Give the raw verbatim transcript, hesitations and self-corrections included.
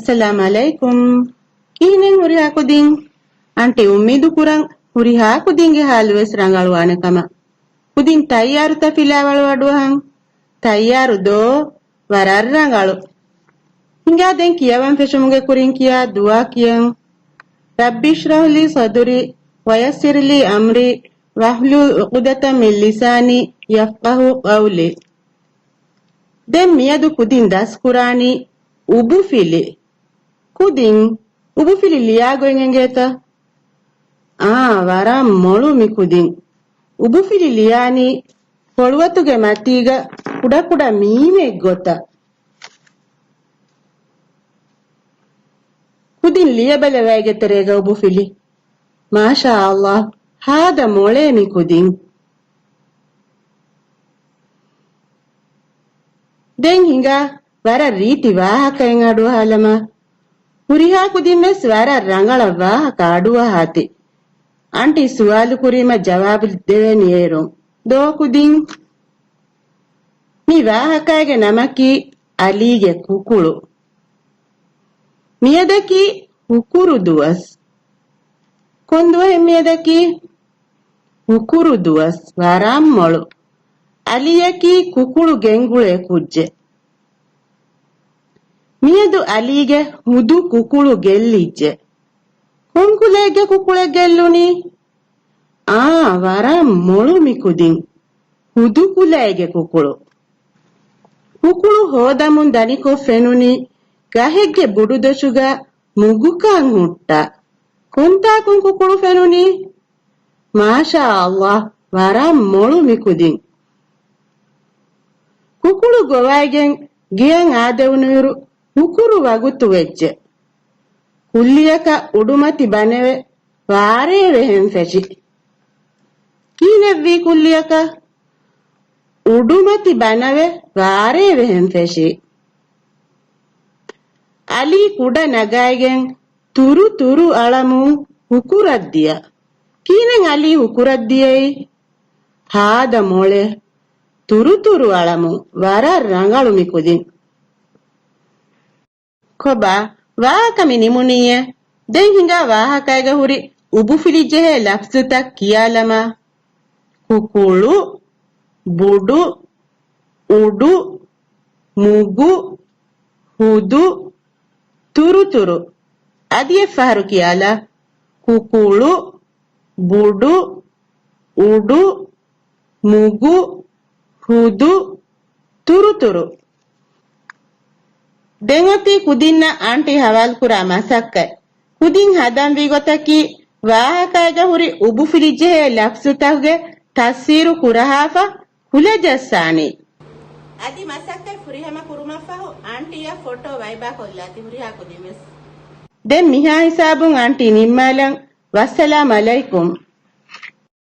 އައްސަލާމް ޢަލައިކުމް. ކިހިނެއް ހުރިހާ ކުދިން؟ އަންޓި އުއްމީދު ކުރަން ހުރިހާ ކުދިންގެ ޙާލު ވެސް ރަނގަޅުވާނެ ކަމަށް. ކުދިން ތައްޔާރުތަ ފިލާވަޅު އަޑުއަހަން؟ ތައްޔާރު ދޯ؟ ވަރަށް ރަނގަޅު. ހިނގާ ދެން ކިޔަވަން ފެށުމުގެ ކުރިން ކިޔާ ދުޢާ ކިޔަން. رب اشرح لي صدري ويسر لي أمري واحلل عقدة من لساني يفقهوا قولي. ދެން މިއަދު ކުދިން ދަސްކުރާނީ އުބުފިލި. ކުދިން އުބުފިލި ލިޔާ ގޮތް އެނގޭތަ؟ އާ، ވަރަށް މޮޅު މި ކުދިން. އުބުފިލި ލިޔާނީ ފޮޅުވަތުގެ މަތީގަ ކުޑަކުޑަ މީމެއް ގޮތަށް. ކުދިން ލިޔަބަލަ ވައިގެ ތެރޭގަ އުބުފިލި. މާޝާ ﷲ، ހާދަ މޮޅޭ މި ކުދިން. ދެން ހިނގާ ވަރަށް ރީތި ވާހަކައެއް އަޑުއަހާލަމާ. ހުރިހާ ކުދިން ވެސް ވަރަށް ރަނގަޅަށް ވާހަކަ އަޑުއަހާތި. އަންޓި ސުވާލު ކުރީމަ ޖަވާބު ދެވޭނީ އޭރުން. ދޯ ކުދިން؟ މި ވާހަކައިގެ ނަމަކީ އަލީގެ ކުކުޅު. މިއަދަކީ ހުކުރު ދުވަސް. ކޮން ދުވަހެއް މިއަދަކީ؟ ހުކުރު ދުވަސް. ވަރަށް މޮޅު. އަލީއަކީ ކުކުޅު ގެންގުޅޭ ކުއްޖެއް. މިއަދު އަލީގެ ހުދު ކުކުޅު ގެއްލިއްޖެ. ކޮން ކުލައެއްގެ ކުކުޅެއް ގެއްލުނީ؟ އާ، ވަރަށް މޮޅު މި ކުދިން. ހުދު ކުލައިގެ ކުކުޅު. ކުކުޅު ހޯދަމުން ދަނިކޮށް ފެނުނީ ގަހެއްގެ ބުޑުދޮށުގަ މުގުކަން ހުއްޓާ. ކޮންތާކުން ކުކުޅު ފެނުނީ؟ މާޝާ ﷲ، ވަރަށް މޮޅު މި ކުދިން. ކުކުޅު ގޮވައިގެން ގެޔަށް އާދެވުނުއިރު ހުކުރު ވަގުތު ވެއްޖެ. ކުއްލިއަކަށް އުޑުމަތި ބަނެވެ ވާރޭ ވެހެން ފެށި. ކިހިނެއްވީ ކުއްލިއަކަށް؟ އުޑުމަތި ބަނަވެ ވާރޭ ވެހެން ފެށި. އަލީ ކުޑަ ނަގައިގެން ތުރު ތުރު އަޅަމުން ހުކުރަށް ދިޔަ. ކިހިނެއް އަލީ ހުކުރަށް ދިޔައީ؟ ހާދަ މޮޅެއް. ތުރު ތުރު އަޅަމުން. ވަރަށް ރަނގަޅު މި ކުދިން. ކޮބާ، ވާހަކަ މި ނިމުނީއޭ؟ ދެން ހިނގާ ވާހަކައިގަ ހުރި އުބުފިލި ޖެހޭ ލަފްޒުތައް ކިޔާލަމާ. ކުކުޅު، ބުޑު، އުޑު، މުގު، ހުދު، ތުރުތުރު. އަދި އެއްފަހަރު ކިޔާލާ. ކުކުޅު، ބުޑު، އުޑު، މުގު، ހުދު، ތުރުތުރު. ދެން އޮތީ ކުދިންނަށް އާންޓީ ހަވާލުކުރާ މަސައްކަތް. ކުދިން ހަދަންވީ ގޮތަކީ، ވާހަކައިގަ ހުރި އުބުފިލި ޖެހޭ ލަފްޒުތަކުގެ ތަފްސީރު ކުރަހާފަ، ކުލަޖައްސާނީ. އަދި މަސައްކަތް ފުރިހަމަ ކުރުމަށްފަހު، އާންޓީއަށް ފޮޓޯ ވައިބާ ކޮށްލާތި ހުރިހާ ކުދިން ވެސް. ދެން މިހާ ހިސާބުން އާންޓީ ނިންމާލަން. ވައްސަލާމް ޢަލައިކުމް.